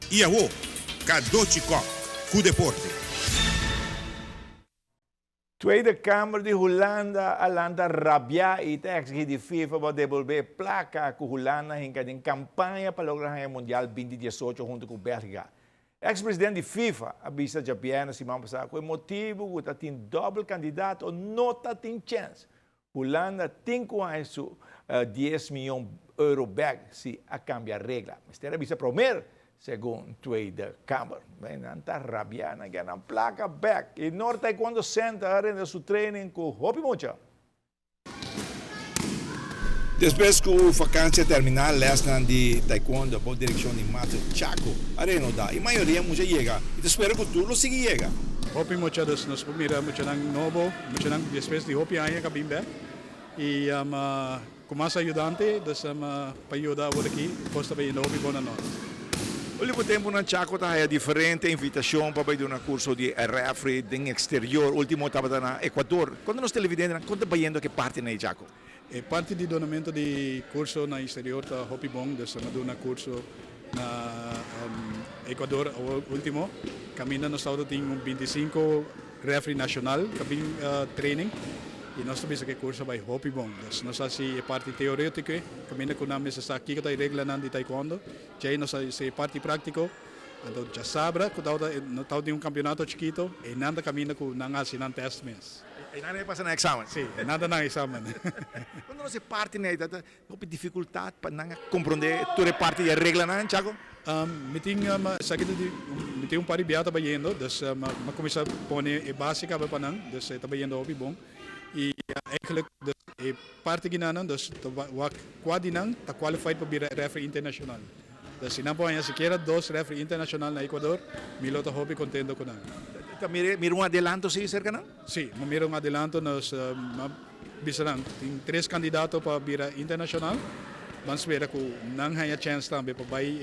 I awo, Cadochi Kock ku deporte. Tweede Kamer di Hulanda a lanta rabiá i ta eksigí di FIFA pa debolbé e plaka ku Hulanda a hinka den kampaña pa logra haña Mundial binti diesocho huntu ku Bèlgika. Eks president di FIFA a bisa djabièrnè siman pasá ku e motibu ku ta tin dòbel kandidato no ta tin chèns. Hulanda tin ku haña su dies miyon euro bèk si a kambia regla. Mester a bisa promer Segun Tweede Kamer. Nan ta rabia, nan ke nan plaka bek. E Noord Taekwondo Center a rende su training ku hopi mucha. Despues ku vakansia terminá, lèsnan di taekwondo bou direkshon di Master Chaco a renodá i mayoria mucha yega i ta spera ku tur lo sigui yega. Hopi mucha, dus nos por mira muchanan nobo, muchanan despues di hopi aña ku a bin bek i Ku mas ayudante, dus pa yuda awor aki, kos ta bayendo hopi bon na nos. Ultimo tempunan Chaco ta haya diferente invitacion pa bay duna curso di refri den exterior. Ultimo tabata na Ecuador. Conta nos televidentenan con ta bayendo aki parti na e Chaco? E parti di dunamento di curso na exterior ta hopi bon, dus a duna curso na Ecuador awor ultimo. Caminda nos tabata tin un 25 Refri nacional ta bin training y nos ta bisa cu e curso a bay hopi bon. Dus nos a haci e parti teoretico caminda cu nan mester sa kico ta e reglanan di taekwondo. Djey nos a haci e parti practico. Anto djasabra cu tabata no tabata tin un campeonato chikito eynan ta caminda cu nan a haci nan test mes. Eynan a pasa nan examen? Si, eynan ta nan examen. Cuando nos e parti nan ta Hopi dificultad pa nan a comprende tur e parti di e reglanan, Chaco? Mi tin esaki ta di mi tin un par di bia ta bayendo, dus mi a cuminsa pone e base caba pa nan, dus e ta bayendo hopi bon. Y eigenlijk dus e parti ginanan dus ta wak cua di nan ta qualified pa bira referee internacional. Dus si nan por haña sikiera dos referee internacional na Ecuador, mi lo ta hopi contento cu nan. Ta mira un adelanto si cerca nan? Si, mi mira un adelanto, nos Bisa nan, tin tres kandidato pa bira internashonal. Ban spera ku nan haña chèns tambe pa bai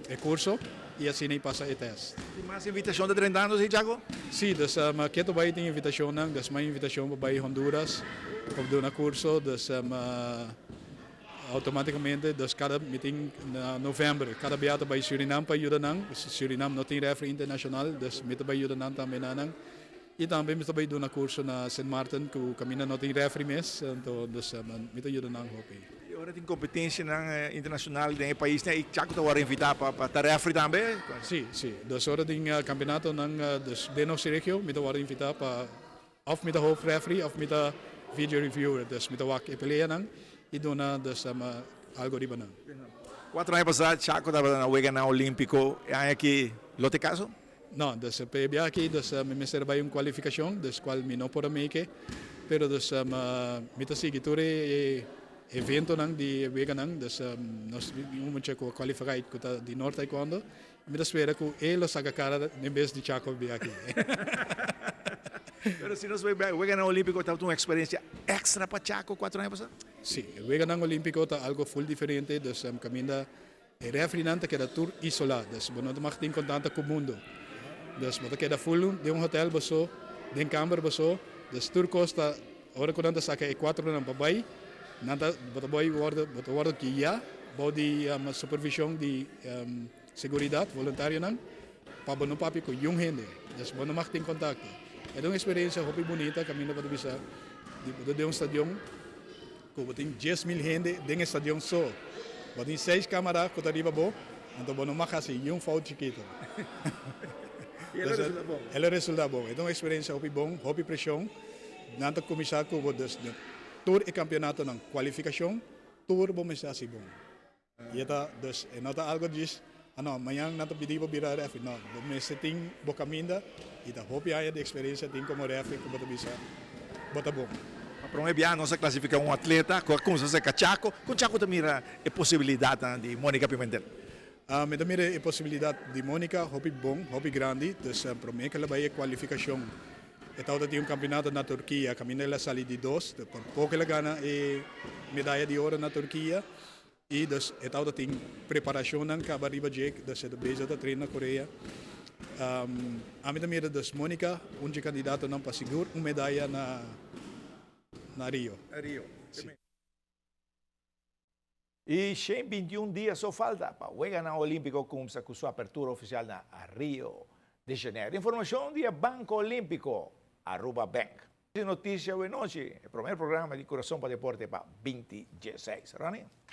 e kurso i asina i pasa e tèst. Tin mas invitashon ta drentando si, Chaco? Si, dus ketu bai tin invitashonnan. Dus mas invitashon pa bai Honduras pa duna kurso. Dus outomátikamente dus kada mi tin na novèmber kada bia ta bai Surinam pa yuda nan. Surinam no tin rèfri internashonal, dus mi ta bai yuda nan tambe na nan. I tambe mi ta bai duna kurso na Sint Maarten ku kaminda no tin refri mes, anto dus mi ta yuda nan hopi. I ora tin kompetensianan internashonal den e paisnan ei Chaco ta wòrdu invitá pa ta refri tambe? Si, si. Dus ora tin kampionatonan dus den nos regio mi ta wòrdu invitá pa òf mi ta hoofd refri òf mi ta video reviewer. Dus mi ta wak e peleanan i duna dus algo riba nan. Kuatro aña pasá Chaco tabata na Weganan Olímpiko, e aña aki lo ta e kaso? No, dus pa e biaha aki dus mi mester bai un kualifikashon, dus kual mi no por a make, pero dus mi ta sigui tur e eventonan di e weganan, dus nos tin un mucha ku a kualifiká ku ta di Noord Taekwondo, mi ta spera ku e lo saka kara den bes di Chaco e biaha aki. Pero si nos bai bai Weganan Olímpiko tabata un eksperensia èkstra pa Chaco kuatro aña pasá? Si, e Weganan Olímpiko ta algo ful diferente, dus kaminda E refrinan ta keda tur isolá, dus bo no ta mag tin kontanta ku mundu. Dus bo ta keda ful den un hotel bo so, den kamber bo so, dus tur kos ta, ora ku nan ta saka e kuatronan pa bai, nan ta, bo ta bai wòrdu, bo ta wòrdu guiá bou di supervishon di seguridat, voluntarionan, pa bo no papia ku yun hende. Dus bo no mag tin kontakto. E ta un eksperensia hopi bunita kaminda bo ta bisa di bo ta den un stadion. Ku bo tin 10,000 hende den e stadion so. Bo tin seis kamara ku ta riba bo, anto bo no mag hasi niun fout chikito. I el a resulta bon? El a resulta bon. E ta un eksperensia hopi bon, hopi preshon. Nan ta kuminsá ku bo dus den tur e kampionatonan, kualifikashon, tur bo mester hasi bon. I e ta dus e no ta algo djis, ah no, mañan nan ta pidi bo bira refi. No, bo mester tin bo kaminda i ta hopi aña di eksperensia tin komo refi ku bo ta bisa bo ta bon. Pa prome bia nos a klasifiká un atleta ku a kumsa serka Chaco. Kon Chaco ta mira e posibilidatnan di Monica Pimentel? Mi ta mira e posibilidat di Monica hopi bon, hopi grandi. Dus prome ku el a bai e kualifikashon e tabata tin un kampionato na Turkia kaminda el a sali di dos. Por poko el a gana e medaya di oro na Turkia. I dus e tabata tin preparashonnan kaba riba dje, dus e ta bezig ta train na Korea. Ami ta mira dus Monica un dje kandidatonan pa sigur un medaya na na Rio. Rio. Si. Y 121 dia so falta pa Weganan Olimpico cuminsa cu su apertura oficial na Rio de Janeiro. Informacion di Banco Olimpico, Aruba Bank. Noticia anochi, e prome programa di Curason pa Deporte pa 2016. Rani?